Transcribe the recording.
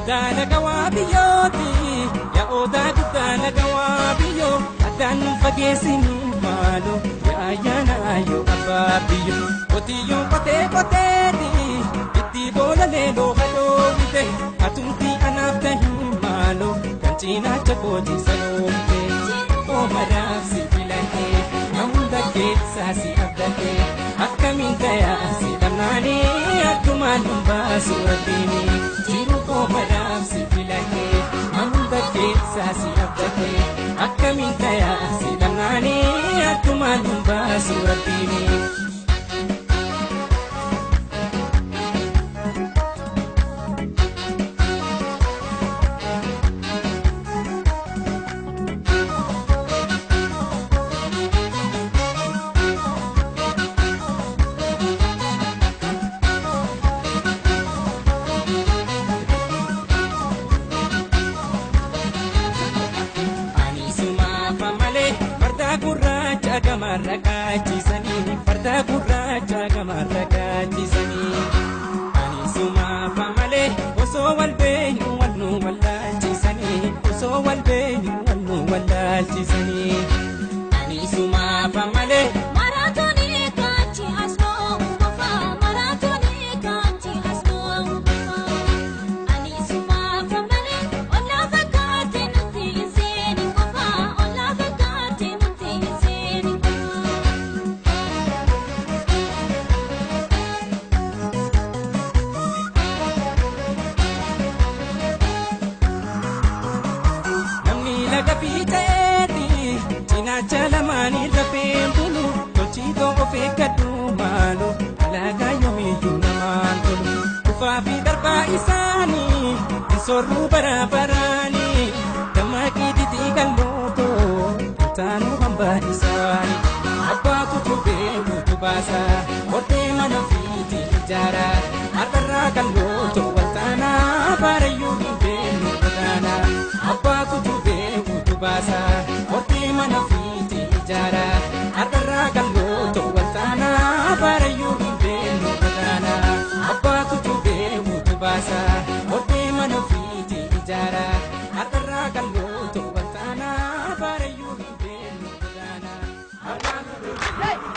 Odaa lagawaa biyyooti yaa odaa guddaa lagawaa biyyoo addaan nu fageessinu maaloo yaa ayyaana yoo abbaa biyyoo. Qotiyyoon qotee qoteeti itti boola leeloo hadoomte atumti anaaf tahi maaloo kan cinaacha kooti saloomte. Oomaraaf si filatee na hunda keessaa si abdatee akkamiin tayaa si dhabnaanii akkumaan nu baasu rabbiini. Jiru oomaraaf si filatee na hunda keessaa si abdatee akkamiin tayaa si dhabnaanii akkumaan nu baasu rabbiini. Gurraacha gamarra kaachisanii farda gurraacha gamarra kaachisanii ani sumaafa malee osoo wal beenyu wal nu wallaalchisanii osoo wal beenyu wal nu wallaalchisanii ani sumaafa malee. Maraatoonii kaanchi asnoo qofa maraatoonii kaanchi asnoo qofa ani sumaafa malee ollaa fakkaate nuti hin seeni qofa ollaa fakkaate nuti hin seeni qofa. Namni laga fiixeeti cinaacha lamaanii lafeen bulu tolchiitoo of eeggadhu maaloo alaagaa yoomiyyuu namaan tolu kufaa fi darbaa isaanii hin soorruu bara baraanii dammaqii xixiqqallootoo taanuu hambaa isaanii abbaatu tubee guutuu baasa hortee mana ofiitii ijaara har'arraa qallootoo waltaanaa baarayyuu hin beeknu godaanaa abbaatu tubee guutuu baasa hortee mana ofiitii ijaara har'arraa qallootoo waltaanaa baarayyuu hin beeknu godaanaa abbaatu tubee guutuu baasa hortee mana ofiitii ijaara har'arraa qallootoo waltaanaa baarayyuu hin beeknu godaanaa.